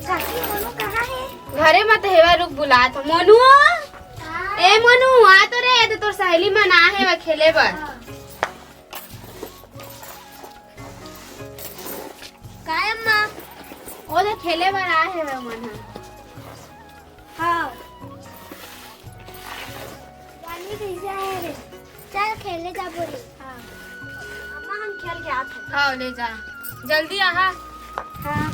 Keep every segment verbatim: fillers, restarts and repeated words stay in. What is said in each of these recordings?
काकी, मोनू कहाँ हे? घरे म तो हेवा, रुक, बुलात हँव। मोनू, ए मोनू, आ तो रे, ए तो तोर सहेली मन आ हे खेले बर। काय अम्मा? ओ दे, खेले बर आए हे वो मन ह। हाँ। रानी कइसे आए रे? चल खेले जाबो रे। हाँ। अम्मा, हम खेल के आत हन। हाँ, ले जा। जल्दी आहा। हाँ।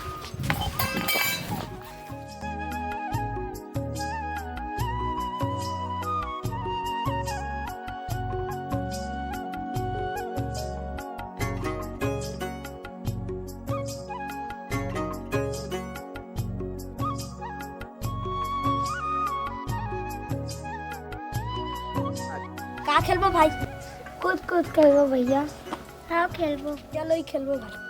का खेलबो भाई? कूद कूद खेलबो भैया। हाँ, खेलबो। चलो ही खेलबो भाई।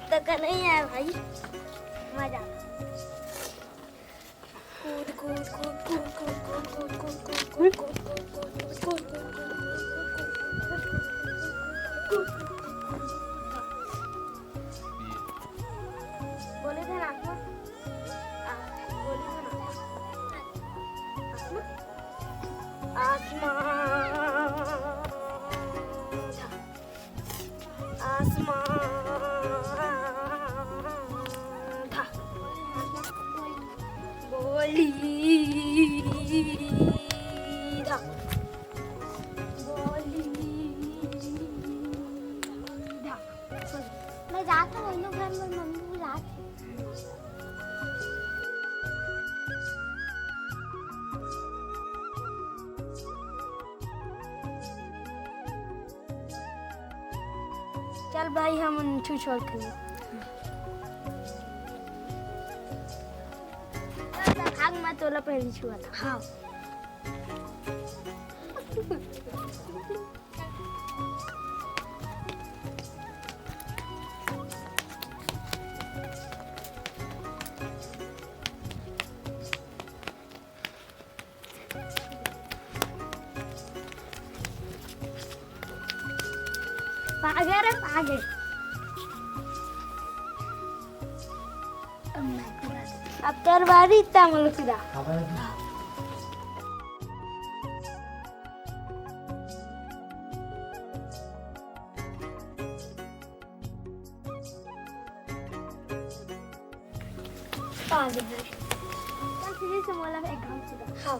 तो का नहीं आया भाई, मजा। कूद, कूद, कूद। बोले थे ना आत्मा? आ, बोले थे ना आत्मा? आत्मा। आत्मा। आसमान था। बोली था। बोली था। मैं जात हूँ, उन्हों घर में मम्मी बुलात हे। चल भाई, हम उन छू छोड़ के ले। भाग मत, तोला पहले छुआ था। हाँ। पागे रे, पागे। अब तोर बारी, इतना मुल्क दा। पागे। चल, फिर से मोला एक घाम चुका। हाँ।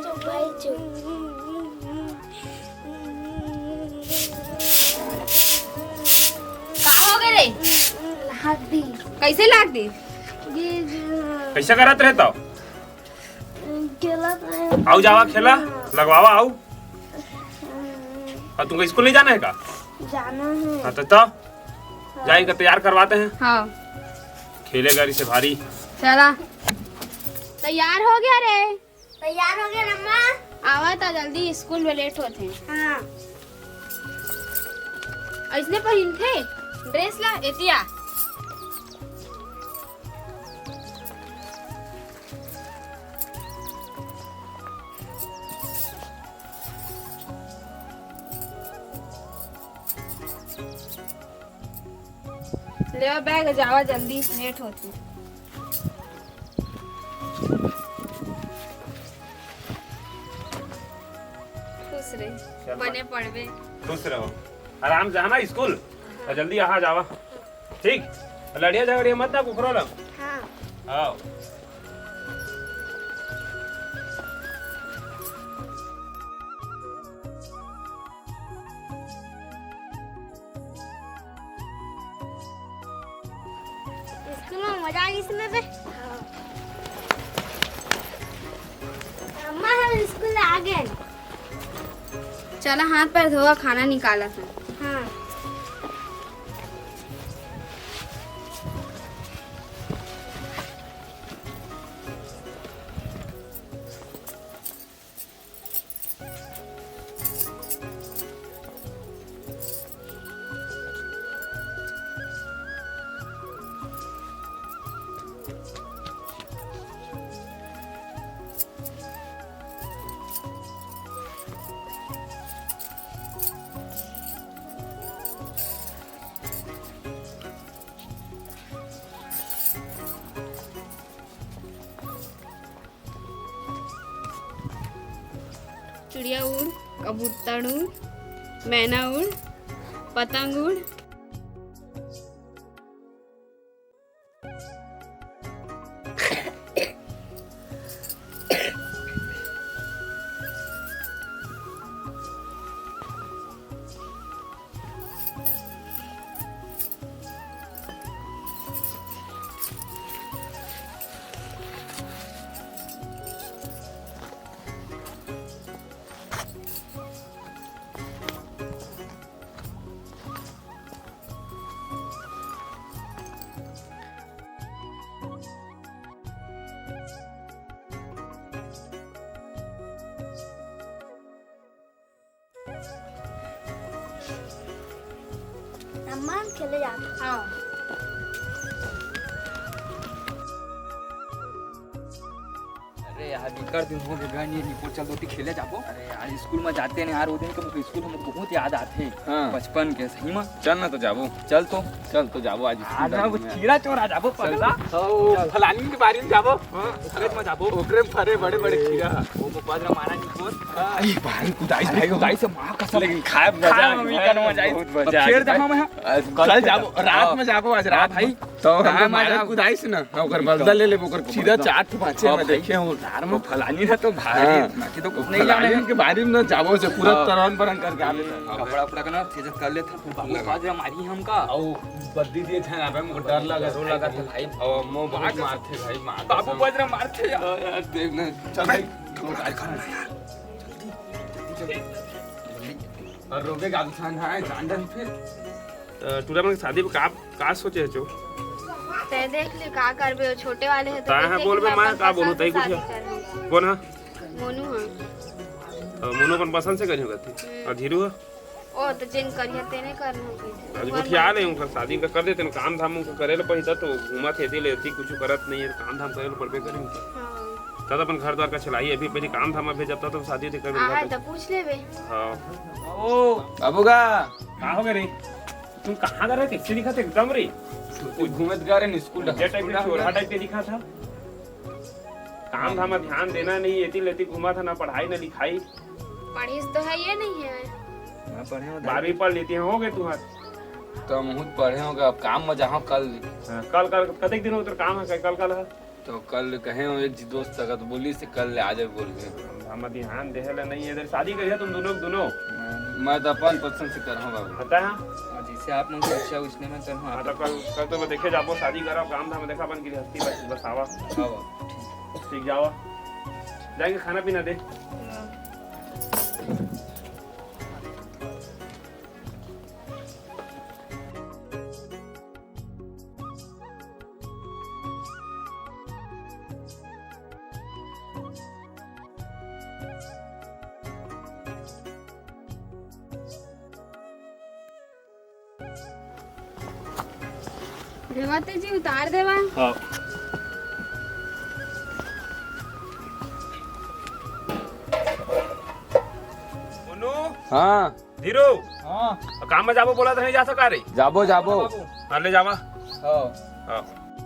चुप भाई, चुप। का हो गे रे? लाग दी। कइसे लाग दी? ये जो कइसे करत रहे तव? खेलत रहे। आऊ जावा खेला, लगवावा आऊ। और तुमको स्कूल नहीं जाना है का? जाना है। हाँ, तो, तो हाँ। जाए का तैयार करवाते हैं। हाँ। खेलेगा इसे भारी। चला। तैयार हो गया रे? तैयार हो गया अम्मा। आवा ता जल्दी, स्कूल में लेट होत हे। हाँ। अइसने पहिनथे ड्रेस ला, एतिया। ले बैग, जावा जल्दी, लेट होत हे। खुश रहे, चल बने पढ़बे। खुश रहो, आराम से जाना स्कूल, और जल्दी आ जावा, ठीक? लड़िया झगड़िया मत ना कुकरो लग। हाँ। हाँ। स्कूल में मजा आ गई इसमें बे। अम्मा, हम स्कूल आ गए। चला, हाथ पैर धोवा, खाना निकाला था। हाँ। चिड़िया उड़, कबूतर उड़, मैना उड़, पतंग उड़। अम्मा, हम खेले जाते। हाँ। अरे यार, बिकट दिन हो गए, गए नहीं, निपुण, चल, दोती खेले जाबो। अरे यार, स्कूल में जाते नहीं यार, वो दिन के मुझे स्कूल में बहुत याद आते। हाँ। बचपन के, सही में। चल ना तो जाबो। चल तो। चल तो जाबो आज स्कूल आज ना जाबो वो मैं। चीरा चोरा जाबो, चल। पगला। हाँ, वो चल। फलानी के बारी में जाबो। हाँ, ओकरे में जाबो। ओकरे में फरे बड़े बड़े चीरा। वो मुकवा जरा मारा नहीं बोल। हाँ। अरे भाई, कुदाई से, भाई, कुदाई से माँ कसम। लेकिन खाए मजा खाए आ में भी गया। कनो मजा आई। बहुत मजा आ फिर गया। जाबो मैं। आज कल कल से जाबो, जाबो। रात हाँ। में जाबो, आज रात भाई। में। तो हाँ, हम मैं मारा जाबो। कुदाई से ना, हाँ, ओकर बदला ले लेबो, ओकर चीरा चाट पाँचे हाँ में भाई। देखे हो, उधार में फलानी ना तो भारी, हाँ। बाकी तो कुछ नहीं फलानी जाने। के बारे में ना जाबो से पूरा हाँ। तरन बरन करके आवे। कपड़ा उपड़ा का ना चेंज कर लेते, फिर बाबू लगा। बाज मारी हमका। आओ, बद्दी दिए थे ना, भाई, मुझे डर लगा, डर लगा था भाई। और मो बहुत मारते भाई, मारते बाबू सब। बाज मारते यार। हाँ यार, देख ना, चल भाई। और रोबे का इंसान है, जान डर फिर। अ, टूरा मन के शादी में का, का सोचे हचो? तै देख ले, का करबे, वो छोटे वाले हैं तो ताय कैसे हाँ बोलबे, कि मैं अपन का बोलूँ, पसंद तई से कुछ शादी है। करबे। कौन है? मोनू है। अ, मोनू अपन पसंद से करियो कहती। हम्म। और धीरू है? ओ, तो जिन करिए, तेने करना होगी। आज गोठिया ले, उनका शादी का कर देते ना, काम धाम उनका करे ले पड़ी, तब तो घूमत हेती लेती, कुछ करत नहीं है, काम धाम करे ले पड़बे करी। हाँ। तब अपन घर द्वार का चलाई, अभी पहले काम धाम में भेजब, तब तो शादी उदी कर आहा, देगा। तो पूछ लेबे। हाँ। ओ। बाबू का? का हो गए रे? तुम कहाँ गए रहे? कैसे दिखा थे एकदम रे? कुछ घूमत गा रहे न, स्कूल ये टाइप के, छोरा टाइप के दिखा था। काम धाम में ध्यान देना नहीं, एती लेती घूमा था, ना पढ़ाई ना लिखाई। पढ़िस तो है ये नहीं है। मैं पढ़े हूँ। बारहवीं पढ़ लेती है, हो गए तुम्हारे। तो हम खुद पढ़े होगा, अब काम में जाओ कल। हाँ, कल, कल, कतेक दिन हो तो काम है, कल, कल है? तो कल कहे हो एक जी दोस्त तक, तो बोली से कल ले आ जाए बोल के। हम ध्यान देहे ले नहीं है, इधर शादी करिए तुम दोनों, दोनों। मैं तो अपन पसंद से कर हूँ बाबू। पता है? हाँ, जैसे आप मन को अच्छा उसने मैं कर हूँ, हाँ, आप तो कल, कल तो मैं देखे जाबो, शादी करा, काम धाम देखा, अपन गृहस्थी बस, बसावा। हाँ बाबू, ठीक। ठीक, जावा। जाके खाना पीना दे। हाँ। रेवती जी, उतार देवा। हाँ। मोनू। हाँ। धीरू। हाँ। अब काम में जाबो बोला तो नहीं जा सका रे? जाबो, जाबो। हाँ, ले जावा। हाँ। हाँ।